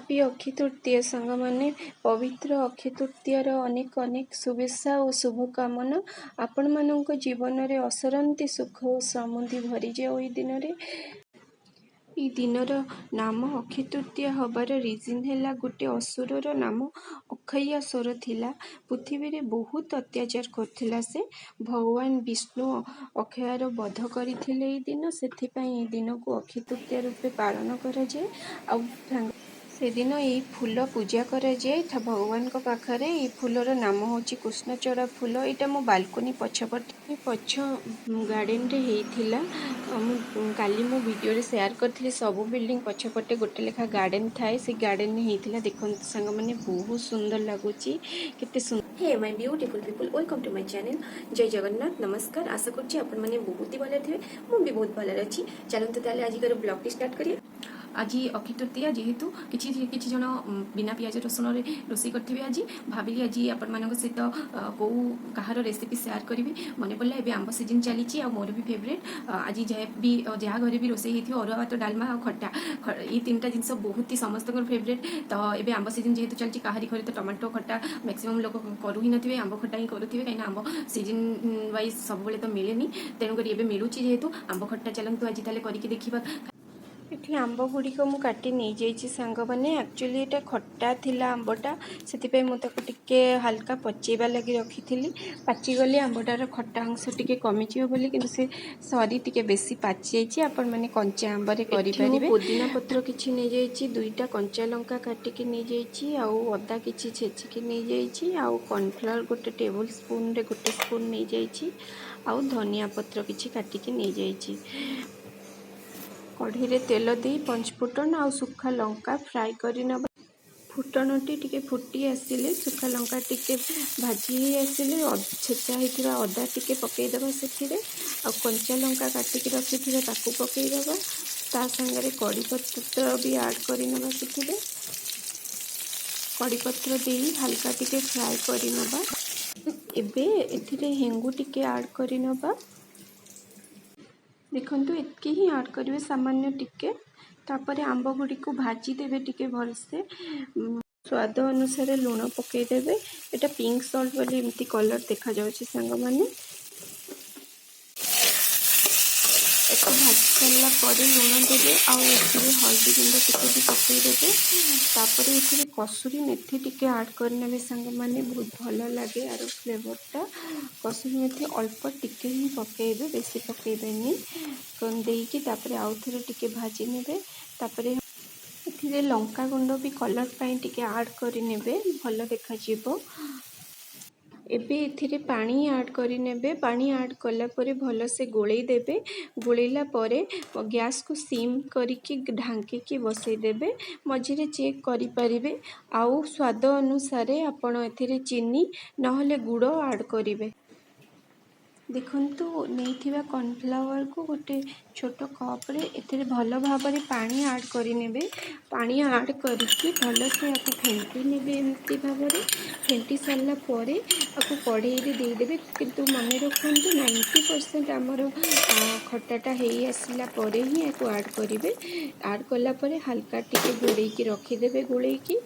Happy Akshaya Tritiya ସାଙ୍ଗମାନେ। ପବିତ୍ର ଅକ୍ଷୟ ତୃତୀୟାର ଅନେକ ଅନେକ ଶୁଭେଚ୍ଛା ଓ ଶୁଭକାମନା। ଆପଣମାନଙ୍କ ଜୀବନରେ ଅସରନ୍ତି ସୁଖ ଓ ସମୃଦ୍ଧି ଭରିଯାଉ ଏଇ ଦିନରେ। ଏଇ ଦିନର ନାମ ଅକ୍ଷୟ ତୃତୀୟା ହବାର ରିଜିନ୍ ହେଲା, ଗୋଟେ ଅସୁରର ନାମ ଅକ୍ଷୟାସୁର ଥିଲା। ପୃଥିବୀରେ ବହୁତ ଅତ୍ୟାଚାର କରୁଥିଲା ସେ। ଭଗବାନ ବିଷ୍ଣୁ ଅକ୍ଷୟାର ବଧ କରିଥିଲେ ଏଇ ଦିନ। ସେଥିପାଇଁ ଏଇ ଦିନକୁ ଅକ୍ଷୟ ତୃତୀୟା ରୂପେ ପାଳନ କରାଯାଏ। ଆଉ ସେଦିନ ଏଇ ଫୁଲ ପୂଜା କରାଯାଏ ଭଗବାନଙ୍କ ପାଖରେ। ଏଇ ଫୁଲର ନାମ ହେଉଛି କୃଷ୍ଣଚୂଡ଼ା ଫୁଲ। ଏଇଟା ମୋ ବାଲକୋନି ପଛପଟେ, ପଛ ଗାର୍ଡ଼େନରେ ହେଇଥିଲା। ମୁଁ କାଲି ମୁଁ ଭିଡ଼ିଓରେ ସେୟାର କରିଥିଲି, ସବୁ ବିଲ୍ଡିଂ ପଛପଟେ ଗୋଟେ ଲେଖା ଗାର୍ଡ଼େନ ଥାଏ। ସେ ଗାର୍ଡ଼େନରେ ହେଇଥିଲା। ଦେଖନ୍ତୁ ସାଙ୍ଗମାନେ, ବହୁତ ସୁନ୍ଦର ଲାଗୁଛି, କେତେ ସୁନ୍ଦର। Hey my beautiful people, welcome to my channel. ଜୟ ଜଗନ୍ନାଥ, ନମସ୍କାର। ଆଶା କରୁଛି ଆପଣମାନେ ବହୁତ ହି ଭଲରେ ଥିବେ। ମୁଁ ବି ବହୁତ ଭଲରେ ଅଛି। ଚାଲନ୍ତୁ ତାହେଲେ, ଆଜିକାର ବ୍ଲଗ୍ଟି ଷ୍ଟାର୍ଟ କରିବା। ଆଜି ଅକ୍ଷୟ ତୃତୀୟା ଯେହେତୁ, କିଛି କିଛି ଜଣ ବିନା ପିଆଜ ରସୁଣରେ ରୋଷେଇ କରିଥିବେ। ଆଜି ଭାବିଲି, ଆଜି ଆପଣମାନଙ୍କ ସହିତ କେଉଁ କାହାର ରେସିପି ସେୟାର କରିବି। ମନେ ପଡ଼ିଲା, ଏବେ ଆମ୍ବ ସିଜନ୍ ଚାଲିଛି ଆଉ ମୋର ବି ଫେଭରେଟ୍। ଆଜି ଯାହା ବି ଯାହା ଘରେ ବି ରୋଷେଇ ହେଇଥିବ, ଅରୁଆ ଭାତ, ଡାଲମା ଆଉ ଖଟା, ଏଇ ତିନିଟା ଜିନିଷ ବହୁତ ହି ସମସ୍ତଙ୍କର ଫେଭରେଟ୍। ତ ଏବେ ଆମ୍ବ ସିଜନ୍ ଯେହେତୁ ଚାଲିଛି, କାହାରି ଘରେ ତ ଟମାଟୋ ଖଟା ମ୍ୟାକ୍ସିମମ୍ ଲୋକ କରୁ ହିଁ ନଥିବେ, ଆମ୍ବ ଖଟା ହିଁ କରୁଥିବେ। କାହିଁକିନା ଆମ୍ବ ସିଜନ୍ ୱାଇଜ୍ ସବୁବେଳେ ତ ମିଳେନି। ତେଣୁକରି ଏବେ ମିଳୁଛି ଯେହେତୁ, ଆମ୍ବ ଖଟା ଚାଲନ୍ତୁ ଆଜି ତାହେଲେ କରିକି ଦେଖିବା। ଏଠି ଆମ୍ବ ଗୁଡ଼ିକ ମୁଁ କାଟି ନେଇଯାଇଛି ସାଙ୍ଗମାନେ। ଆକ୍ଚୁଆଲି ଏଇଟା ଖଟା ଥିଲା ଆମ୍ବଟା, ସେଥିପାଇଁ ମୁଁ ତାକୁ ଟିକେ ହାଲକା ପଚେଇବା ଲାଗି ରଖିଥିଲି, ପାଚିଗଲେ ଆମ୍ବଟାର ଖଟା ଅଂଶ ଟିକେ କମିଯିବ ବୋଲି। କିନ୍ତୁ ସେ ସରି, ଟିକେ ବେଶୀ ପାଚିଯାଇଛି। ଆପଣମାନେ କଞ୍ଚା ଆମ୍ବରେ ଏଠି ମୁଁ କରିପାରିବେ। ପୋଦିନା ପତ୍ର କିଛି ନେଇଯାଇଛି, ଦୁଇଟା କଞ୍ଚା ଲଙ୍କା କାଟିକି ନେଇଯାଇଛି, ଆଉ ଅଦା କିଛି ଛେଚିକି ନେଇଯାଇଛି, ଆଉ କର୍ଣ୍ଣଫ୍ଲାୱାର ଗୋଟେ ଟେବୁଲ୍ ସ୍ପୁନରେ ଗୋଟେ ସ୍ପୁନ୍ ନେଇଯାଇଛି, ଆଉ ଧନିଆ ପତ୍ର କିଛି କାଟିକି ନେଇଯାଇଛି। କଢ଼େଇରେ ତେଲ ଦେଇ ପଞ୍ଚଫୁଟଣ ଆଉ ଶୁଖା ଲଙ୍କା ଫ୍ରାଏ କରିନେବା। ଫୁଟଣଟି ଟିକେ ଫୁଟି ଆସିଲେ, ଶୁଖା ଲଙ୍କା ଟିକେ ଭାଜି ହେଇ ଆସିଲେ, ଛେଚା ହେଇଥିବା ଅଦା ଟିକେ ପକାଇଦେବା ସେଥିରେ, ଆଉ କଞ୍ଚା ଲଙ୍କା କାଟିକି ରଖିଥିବା ତାକୁ ପକାଇଦେବା। ତା ସାଙ୍ଗରେ କଡ଼ି ପତ୍ର ବି ଆଡ଼୍ କରିନେବା ସେଥିରେ। କଡ଼ି ପତ୍ର ଦେଇ ହାଲକା ଟିକେ ଫ୍ରାଏ କରିନେବା। ଏବେ ଏଥିରେ ହେଙ୍ଗୁ ଟିକେ ଆଡ଼୍ କରିନେବା। ଦେଖନ୍ତୁ, ଏତିକି ହିଁ ଆଡ଼୍ କରିବେ, ସାମାନ୍ୟ ଟିକେ। ତାପରେ ଆମ୍ବ ଗୁଡ଼ିକୁ ଭାଜିଦେବେ ଟିକେ ଭଲସେ। ସ୍ୱାଦ ଅନୁସାରେ ଲୁଣ ପକାଇଦେବେ। ଏଇଟା ପିଙ୍କ ସଲ୍ଟ ବୋଲି ଏମିତି କଲର୍ ଦେଖାଯାଉଛି ସାଙ୍ଗମାନେ। ଏକୁ ଭାଜି ସାରିଲା ପରେ ଲୁଣ ଦେବେ ଆଉ ଏଥିରେ ହଳଦୀ ଗୁଣ୍ଡ ଟିକେ ବି ପକାଇଦେବେ। ତାପରେ ଏଥିରେ କସୁରୀ ମେଥି ଟିକେ ଆଡ଼୍ କରିନେବେ ସାଙ୍ଗମାନେ, ବହୁତ ଭଲ ଲାଗେ ଆର ଫ୍ଲେଭରଟା। କସୁରୀ ମେଥି ଅଳ୍ପ ଟିକେ ହିଁ ପକାଇବେ, ବେଶୀ ପକାଇବେନି। ଦେଇକି ତାପରେ ଆଉ ଥରେ ଟିକେ ଭାଜି ନେବେ। ତାପରେ ଏଥିରେ ଲଙ୍କା ଗୁଣ୍ଡ ବି କଲର୍ ପାଇଁ ଟିକେ ଆଡ଼୍ କରିନେବେ, ଭଲ ଦେଖାଯିବ। ଏବେ ଏଥିରେ ପାଣି ଆଡ଼୍ କରିନେବେ। ପାଣି ଆଡ଼୍ କଲା ପରେ ଭଲସେ ଗୋଳେଇ ଦେବେ। ଗୋଳେଇଲା ପରେ ଗ୍ୟାସ୍କୁ ସିମ୍ କରିକି ଢାଙ୍କିକି ବସେଇଦେବେ। ମଝିରେ ଚେକ୍ କରିପାରିବେ। ଆଉ ସ୍ୱାଦ ଅନୁସାରେ ଆପଣ ଏଥିରେ ଚିନି ନହେଲେ ଗୁଡ଼ ଆଡ଼୍ କରିବେ। ଦେଖନ୍ତୁ, ନେଇଥିବା କର୍ଣ୍ଣଫ୍ଲାୱାରକୁ ଗୋଟେ ଛୋଟ କପ୍ରେ ଏଥିରେ ଭଲ ଭାବରେ ପାଣି ଆଡ଼୍ କରିନେବେ। ପାଣି ଆଡ଼୍ କରିକି ଭଲସେ ଆକୁ ଫେଣ୍ଟି ନେବେ। ଏମିତି ଭାବରେ ଫେଣ୍ଟି ସାରିଲା ପରେ ଆକୁ କଢ଼େଇରେ ଦେଇଦେବେ। କିନ୍ତୁ ମନେ ରଖନ୍ତୁ, 90% ଆମର ଖଟାଟା ହେଇ ଆସିଲା ପରେ ହିଁ ଏହାକୁ ଆଡ଼୍ କରିବେ। ଆଡ଼୍ କଲା ପରେ ହାଲକା ଟିକେ ଘୋଡ଼େଇକି ରଖିଦେବେ ଗୋଳେଇକି।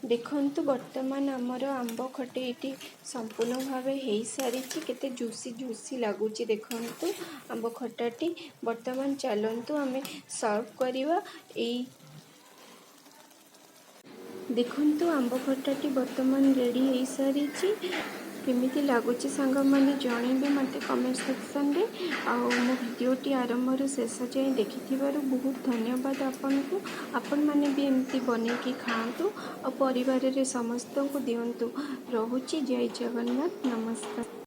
ଦେଖନ୍ତୁ, ବର୍ତ୍ତମାନ ଆମର ଆମ୍ବ ଖଟେଇଟି ସମ୍ପୂର୍ଣ୍ଣ ଭାବେ ହେଇସାରିଛି। କେତେ ଜୁସି ଜୁସି ଲାଗୁଛି ଦେଖନ୍ତୁ ଆମ୍ବ ଖଟାଟି। ବର୍ତ୍ତମାନ ଚାଲନ୍ତୁ, ଆମେ ସର୍ଭ କରିବା। ଏଇ ଦେଖନ୍ତୁ, ଆମ୍ବ ଖଟାଟି ବର୍ତ୍ତମାନ ରେଡ଼ି ହେଇସାରିଛି। କେମିତି ଲାଗୁଛି ସାଙ୍ଗମାନେ, ଜଣେଇବେ ମୋତେ କମେଣ୍ଟ ସେକ୍ସନରେ। ଆଉ ମୋ ଭିଡ଼ିଓଟି ଆରମ୍ଭରୁ ଶେଷ ଯାଏଁ ଦେଖିଥିବାରୁ ବହୁତ ଧନ୍ୟବାଦ ଆପଣଙ୍କୁ। ଆପଣମାନେ ବି ଏମିତି ବନେଇକି ଖାଆନ୍ତୁ ଆଉ ପରିବାରରେ ସମସ୍ତଙ୍କୁ ଦିଅନ୍ତୁ। ରହୁଛି, ଜୟ ଜଗନ୍ନାଥ, ନମସ୍କାର।